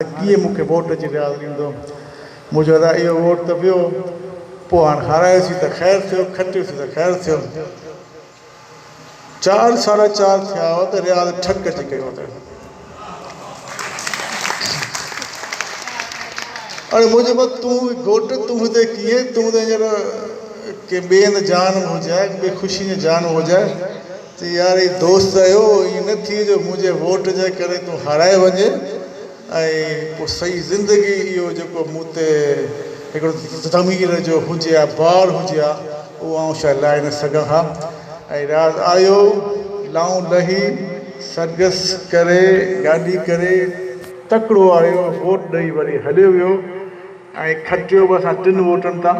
ڪيئن مون کي ووٽ اچي رياض ڏيندو؟ مون چيو ادا اهو ووٽ ته ويو، پوء هاڻ هارايوسين ته خير ٿيو، کٽيوسين ته خير ٿيو. چار ساڍا چار ٿيا هئا ته رياض ٺڪ اچي ڪيو ته اڙي مون چيو تون گهوٽ تون هتي ڪيئن، تون ته هينئر ڪنهن ٻئي هنڌ جان ۾ هجانء، ٻي خوشين جي جان ۾ هجانء. چي يار هي دوست آهيو ائين نه ٿئي جو منهنجي ووٽ جي ڪري تون هارائي وڃين ۽ پوء سڄي زندگي اهو جيڪو مون تي هڪڙو ضمير جو هجي ها بار هجي ها اهو آئون شايد لاهي نه سگهان ها ۽ رياض آيو لائون لهي سرگس ڪري گاڏي ڪري تڪڙو آيو ووٽ ڏئي وري هليو ويو. ۽ کٽيو به اسان ٽن ووٽن تان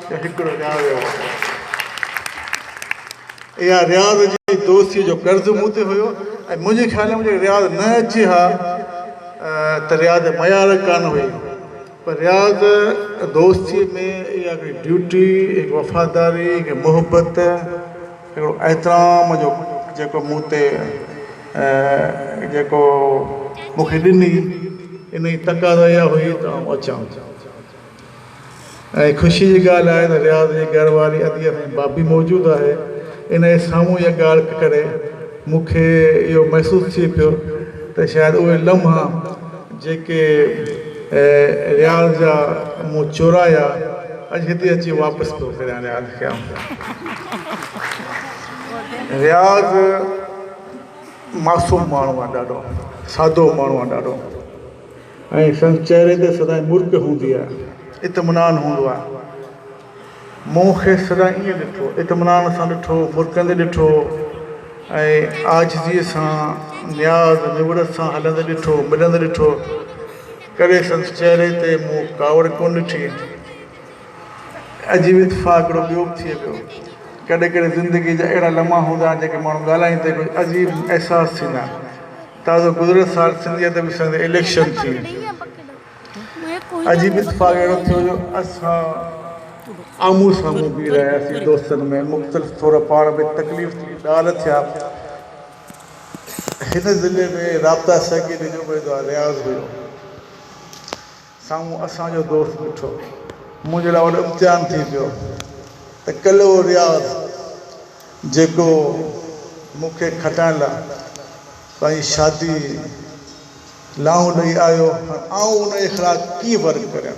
جو هڪڙو رياض جو ووٽ هو. اها رياض جي دوستيء جو قرض مون تي هيو ۽ منهنجي خيال ۾ جيڪڏهن رياض نه اچي ها ته رياض ميار ڪانه هئي پر رياض دوستيء ۾ اها هڪڙي ڊيوٽي، هڪ وفاداري، هڪ محبت، هڪڙو احترام جو جيڪو مون تي جيڪو مون کي ڏني ان جي تقاضا اها هئي ته آئون اچان ۽ خوشي جي ڳالهه آهي ته رياض جي گهر واري ادي اسان جي بابي موجود آهي ان جي سامهون اها ڳالهه ڪري مون کي اهو محسوس ٿئي پيو ته شايد اهي لمحا جيڪي رياض جا مون چورايا اڄ هتي اچي واپس پيو ڪريان رياض کي آئون. رياض معصوم ماڻهو آهي ڏاڍو سادو ماڻهو آهي ڏاڍو ۽ سندس چهري تي سدائين مرڪ هوندي آهي اطمينان هوندو آهي مون کيس سدائين ائين ڏٺو اطمينان سان ڏٺو مرڪندي ڏٺو ۽ عاجزيء سان نياز نوڙت سان هلندي ڏٺو ملندي ڏٺو ڪڏهن سندس چهري تي مون ڪاوڙ ڪونه ڏٺي. عجيب اتفاق هڪڙو ٻيو به ٿئي پيو. ڪڏهن ڪڏهن زندگيء جا اهڙا لمحا هوندا آهن، جيڪي ماڻهو ڳالهائيندي ڪجهه عجيب احساس ٿيندا آهن. تازو گذريل سال سنڌي ادبي سنگت جي اليڪشن ٿي. عجيب اتفاق اهڙو ٿيو جو اسان آمهون سامهون بيهي رهياسين دوستن ۾ مختلف ٿورا پاڻ ۾ تڪليف ٿي ڳالهه ٿيا. هن ضلعي ۾ رابطا سيڪريٽري جو اميدوار رياض هيو. سامهون اسان جو دوست بيٺو. منهنجي لاء وڏو امتحان ٿي پيو ته ڪلهه اهو رياض جيڪو مون کي کٽائڻ لاء پنهنجي شادي لاهون ڏئي آيو، هاڻ آئون ان جي خلاف ڪيئن ورڪ ڪريان،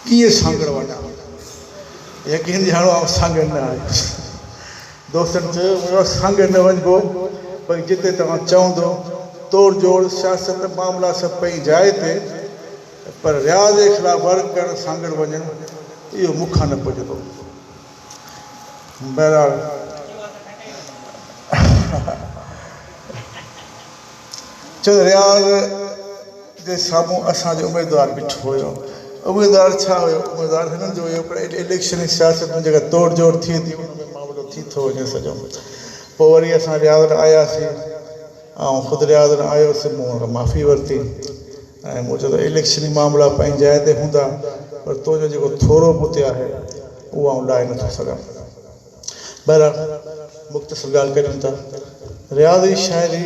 ڪيئن سانگهڙ وڃان. يقين ڄاڻو آئون سانگهڙ نه آيس. دوستن چيو، منهنجو سانگهڙ نه وڃبو، باقي جتي توهان چوندو. توڙ جوڙ، سياست، معاملا سڀ پنهنجي جاء تي، پر رياض جي خلاف ورڪ ڪرڻ سانگهڙ وڃڻ، اهو مون کان نه پڄندو. بهرحال چيو ته رياض جي سامهون اسان جو اميدوار بيٺو هيو. اميدوار ڇا هيو؟ اميدوار هنن جو هيو پر اليڪشن جي سياست ۾ جيڪا توڙ جوڙ ٿئي ٿي ان ۾ معاملو ٿي ٿو وڃي سڄو. پوء وري اسان رياض وٽ آياسين. آئون خود رياض وٽ آيس، مون هن کان معافي ورتي ۽ مون چيو ته اليڪشني معاملا پنهنجي جاء تي هوندا پر تنهنجو جيڪو ٿورو مون تي آهي اهو آئون لاهي نٿو سگهان. بهرحال مختصر ڳالهه ڪريون ٿا. رياض جي شاعري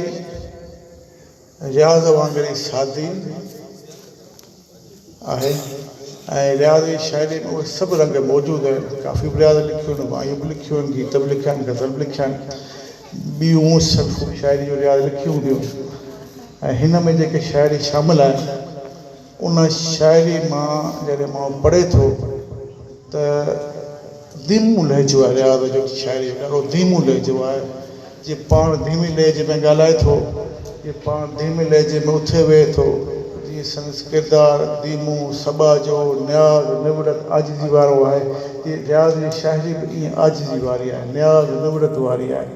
رياض وانگر ئي سادي آهي ۽ رياض جي شاعري ۾ اهي سڀ رنگ موجود آهن. ڪافي به رياض لکيون آهن، وايون به لکيون آهن، گيت به لکيا آهن، غزل به لکيا آهن، ٻيون صنفون به شاعري جون رياض لکيون هونديون ۽ هن ۾ جيڪي شاعري شامل آهن ان شاعري مان جڏهن ماڻهو پڙهي ٿو ته ڌيمو لهجو آهي رياض جو شاعري جو ڏاڍو ڌيمو لهجو آهي جيئن پاڻ ڌيمي لهجي ۾ ڳالهائي ٿو جيئن پاڻ ڌيمي لهجي ۾ اٿي ويهي ٿو جيئن سندس ڪردار ڌيمو سٻاجهو نياز نوڙت عاجزي وارو آهي تيئن رياض جي شاعري به ائين عاجزي واري آهي نياز نوڙت واري آهي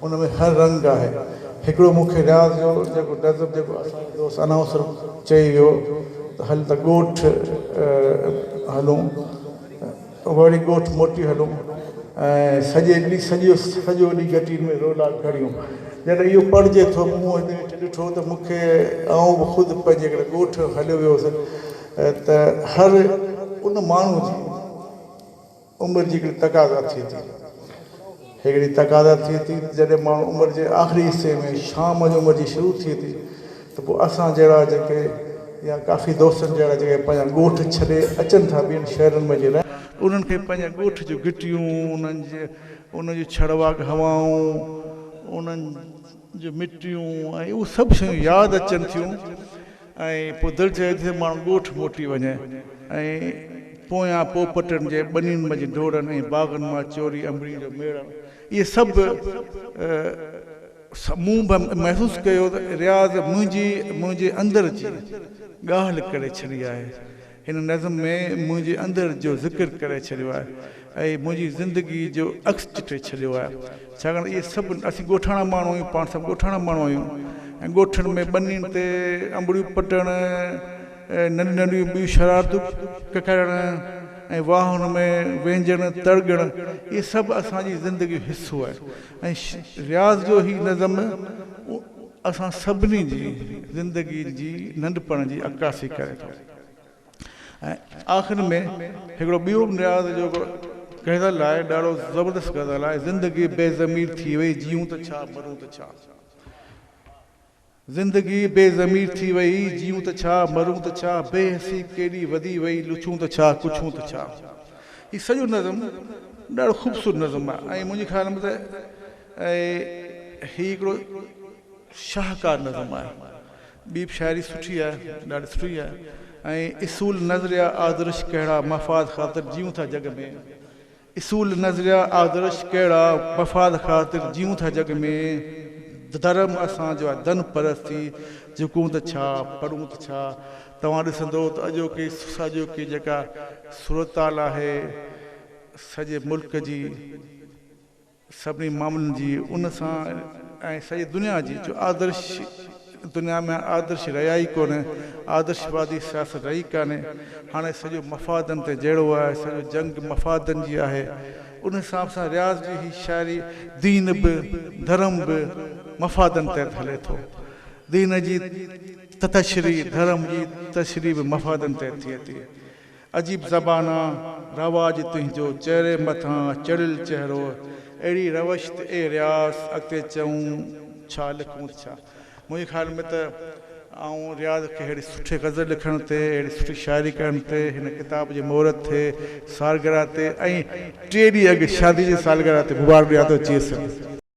ان ۾ هر رنگ آهي. هڪڙو مون کي رياض جو جيڪو نظم جيڪو اسان جو دوست انائونسر چئي ويو ته هل ته ڳوٺ هلون وري ڳوٺ موٽي هلون ۽ سڄي ڏينهن سڄو سڄو ڏينهن گهٽين ۾ رولا گهڙيون. جڏهن اهو پڙهجي ٿو مون هتي ويٺي ڏٺو ته مون کي آئون به خود پنهنجي هڪڙي ڳوٺ هليو ويو هوس ته هر ان ماڻهو جي عمر جي هڪڙي تقاضا ٿئي ٿي. هڪڙي تقاضا ٿئي ٿي ته جڏهن ماڻهو عمر جي آخري حصي ۾ شام جو عمر جي شروع ٿئي ٿي ته پوء اسان جهڙا جيڪي يا ڪافي دوستن جهڙا جيڪي پنهنجا ڳوٺ ڇڏي اچن ٿا ٻين شهرن ۾ جي رهن انهن کي پنهنجا ڳوٺ جون گهٽيون انهن جي انهن جون ڇڙواڳ هوائون انهن جون مٽيون ۽ اهي سڀ شيون ياد اچن ٿيون ۽ پوء دل چوي ٿي ته ماڻهو ڳوٺ موٽي وڃي ۽ پويان پوپٽن جي ٻنين منجهه ڊوڙن ۽ باغن مان چوري انبڙين جو ميڙڻ اهي سڀ مون به محسوس ڪيو ته رياض منهنجي منهنجي اندر جي ڳالهه ڪري ڇڏي آهي. هن نظم ۾ منهنجي اندر جو ذڪر ڪري ڇڏيو آهي ۽ منهنجي زندگي جو عڪس چٽي ڇڏيو آهي. ڇاڪاڻ ته اهي سڀ اسين ڳوٺاڻا ماڻهو آهيون، پاڻ سڀ ڳوٺاڻا ماڻهو آهيون ۽ ڳوٺن ۾ ٻنين تي انبڙيون پٽڻ، ننڍيون ننڍيون ٻيون شرارتون ڪرڻ ۽ واهن ۾ وهنجڻ، تڙڳڻ اهي سڀ اسان جي زندگي جو حصو آهي. ۽ رياض جو هي نظم اسان سڀني جي زندگي جي ننڍپڻ جي عڪاسي ڪري ٿو. ۽ آخر ۾ هڪڙو ٻيو به رياض جو غزل آهي، ڏاڍو زبردست غزل آهي، زندگي بي ضمير ٿي وئي، جيئون ته ڇا مرون ته ڇا. زندگي بي ضمير ٿي وئي، جيئون ته ڇا، مرون ته ڇا، بي حسي ڪيڏي وڌي وئي، لڇون ته ڇا، ڪڇون ته ڇا. هي سڄو نظم ڏاڍو خوبصورت نظم آهي ۽ منهنجي خيال ۾ ته هي هڪڙو شاهڪار نظم آهي. ٻي به شاعري سٺي آهي، ڏاڍي سٺي آهي ۽ اصول نظريا آدرش ڪهڙا مفاد خاطر جيئون ٿا جڳ ۾. اصول نظريا آدرش ڪهڙا مفاد خاطر جيئون ٿا جڳ ۾، ڌرم اسان جو آهي ڌن پرستي، جهڪون ته ڇا پڙهون ته ڇا. توهان ڏسندو ته اڄوڪي ساڄوڪي جيڪا صورتحال آهي سڄي ملڪ جي، سڀني معاملن جي ان سان ۽ سڄي دنيا جي جو آدرش دنيا ۾ آدرش رهيا ئي ڪونهي آدرشوادي سياست رهي ڪانهي هاڻي سڄو مفادن تي جهيڙو آهي سڄو جنگ مفادن جي آهي ان حساب سان رياض جي هي شاعري دين به ڌرم به مفادن تحت هلي ٿو دين جي تشريح ڌرم جي تشريح به مفادن تحت ٿئي ٿي. عجيب زبان آ رواج تنهنجو چهري مٿان چڙهيل چهرو اهڙي روش ته اي رياض اڳتي چئون ڇا لکون ته ڇا منهنجي خيال ۾ ته آئون رياض کي اهڙي سٺي غزل لکڻ تي اهڙي سٺي شاعري ڪرڻ تي هن ڪتاب جي مهورت تي سالگرهه تي ۽ ٽي ڏينهن اڳ شادي جي سالگرهه تي مبارڪ ڏيان ٿو چيس.